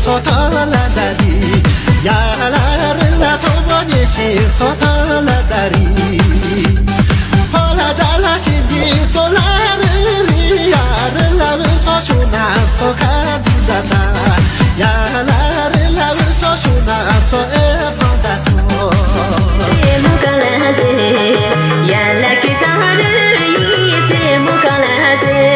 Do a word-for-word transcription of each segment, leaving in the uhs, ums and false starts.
སོ་ཐང་ལ་ད་རི། ཡ་ལ་རི་ལ་ཐོག་མོ་ཉེ་ཤི་སོ་ཐང་ལ་ད་རི། ཧོ་ལ་ད་ལ་ཤི་ཉི་སོ་ལ་རི་རི། ཡ་རི་ལ་བི་སོ་ཤུ་ན་སོ་ཁ་ཛི་ད་ད། ཡ་ལ་རི་ལ་བི་སོ་ཤུ་ན་སོ་ཨེ་ཕང་ད་ཐོ། ཙེ་མོ་ག་ལ་ཟེ། ཡ་ལ་ཀི་ས་རི་ཡི་ཙེ་མོ་ག་ལ་ཟེ།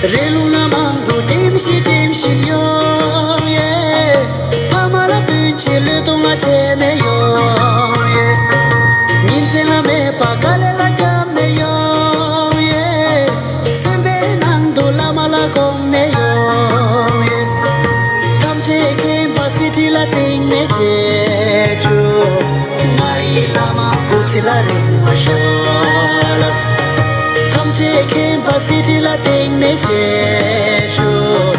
རི་ལུང་ལ་མང་པོ་ལྡེམ་ཞིག་ལྡེམ་ཞིག་ཡོང་ཡེ། ཕ་མ་ལ་སྤུན་མཆེད་བློས་གཏོང་ལ་བྱས་ནས་ཡོང་ཡེ། ཉིན་མཚན་ལ་མེད་པ་དཀའ་ལས་ལ་བརྒྱབ་ནས་ཡོང་ཡེ། སེམས་པའི་ནང་དུ་བླ་མ་ལ་དགོངས་ནས་ཡོང་ཡེ། ཐམས་ཅད་མཁྱེན་པ་སྲིད་ཁྲི་ལ་བཏེགས་ནས་མཇལ་ཆོག་ང་ཡི་བླ་མ་སྐུ་ཚེ་ལ་རིང་བ་ཤོག་ལགས། ཐམས་ཅད་མཁྱེན་པ་སྲིད་ཁྲི་ལ་བཏེགས་ནས་མཇལ་ཆོག་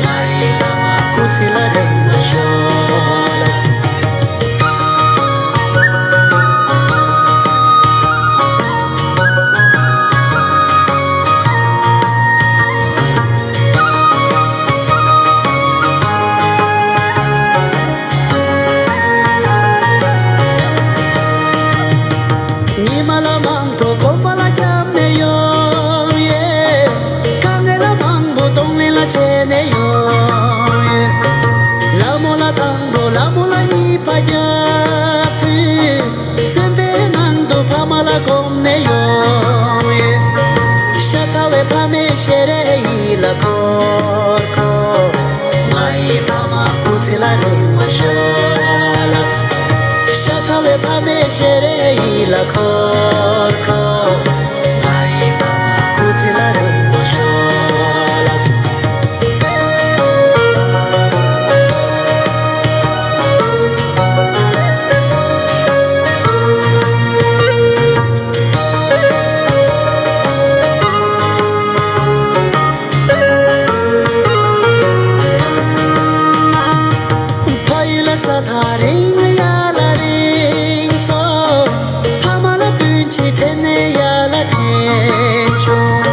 ང་ཡི་བླ་མ་སྐུ་ཚེ་ལ་རིང་བ་ཤོག་ལགས། ཉི་མ་ལ་མང་པོ་གོམ་པ་ལ་བརྒྱབ་ནས་ཡོང་ཡེ། དཀའ་ངལ་ལ་མང་པོ་གདོང་ལེན་ལ་བྱས་ནས་ཡོང་ཡེ། ལ་མོ་ལ་དང་པོ་ལ་མོ་ལ་གཉིས་པ་རྒྱབ་དུས། སེམས་པའི་ནང་དུ་ཕ་མ་ལ་དགོངས་ནས་ཡོང་ཡེ། ཤ་ཚ་བའི་ཕ་མའི་ཞལ་རས་ཡིད་ལ་འཁོར་འཁོར། ང་ཡི་ཕ་མ་སྐུ་ཚེ་ལ་རིང་བ་ཤོག་ལགས། ཤ་ཚ་བའི་ཕ་མའི་ཞལ་རས་ཡིད་ལ་འཁོར་འཁོར། ང་ཡི་ཕ་མ་སྐུ་ཚེ་ལ་རིང་བ་ཤོག་ལགས། ཕ་ཡུལ་ལ་ས་ཐག་རིང་ཡར་ལ་རིང་སོང་། ཕ་མ་ལ་སྤུན་མཆེད་དྲན་ནས་ཡར་ལ་དྲན་བྱུང་།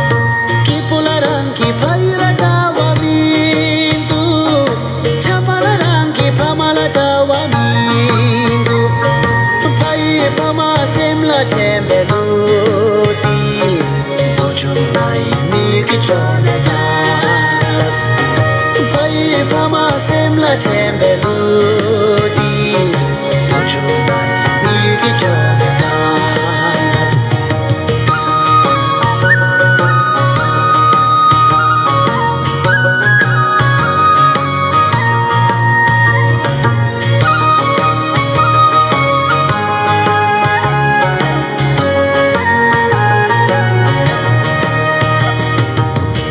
སྐྱིད་པོ་ལ་རང་གི་ཕ་ཡུལ་ལ་འདྲ་བ་མི་འདུག་ཆམ་པ་ལ་རང་གི་ཕ་མ་ལ་འདྲ་བ་མི་འདུག་ཕ་ཡུལ་ཕ་མ་སེམས་ལ་དྲན་པའི་གླུ་འདི། བུ་ཆུང་ང་ཡི་མིག་གི་ཕྱོགས་ནས་ལྟ། ཕ་ཡུལ་ཕ་མ་སེམས་ལ་དྲན་པའི་གླུ་འདི། བུ་ཆུང་ང་ཡི་མིག་གི་ཕྱོགས་ནས་ལྟ།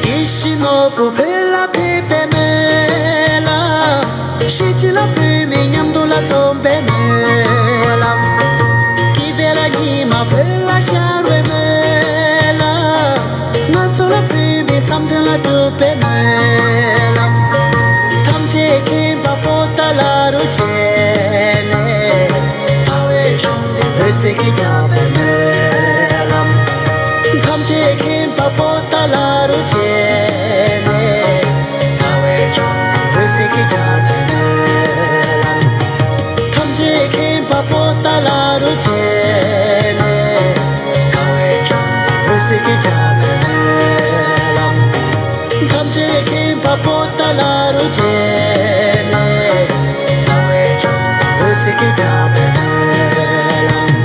ཡིད་བཞིན་ནོར་བུ་བོད་ལ་ཕེབས་པའི་སྨོན་ལམ། ཤེས་བྱ་ལ་བོད་མི་མཉམ་དུ་ལ་འཛོམས་པའི་སྨོན་ལམ། སྐྱིད་པའི་ལ་ཉི་མ་བོད་ལ་ཤར་བའི་སྨོན་ལམ། ང་ཚོ་ལ་བོད་མི་བསམ་དོན་ལ་འགྲུབ་པའི་སྨོན་ལམ། ཐམས་ཅད་མཁྱེན་པ་པོ་ཏཱ་ལ་རུ་བྱས་ནས། དཔའ་བོས་བཅོམ་ལྡན་འོད་ཟེར་གྱིས་ཁྱབ་པའི་སྨོན་ལམ། ཐམས་ཅད་མཁྱེན་པ་པོ་ཏཱ་ལ་རུ་བྱས་ནས། དཔའ་བོས་བཅོམ་ལྡན་འོད་ཟེར་གྱིས་ཁྱབ་པའི་སྨོན་ལམ། ཐམས་ཅད་མཁྱེན་པ་པོ་ཏཱ་ལ་རུ་བྱས་ནས། དཔའ་བོས་བཅོམ་ལྡན་འོད་ཟེར་གྱིས་ཁྱབ་པའི་སྨོན་ལམ། ཐམས་ཅད་མཁྱེན་པ་པོ་ཏཱ་ལ་རུ་བྱས་ནས། དཔའ་བོས་བཅོམ་ལྡན་འོད་ཟེར་གྱིས་ཁྱབ་པའི་སྨོན་ལམ།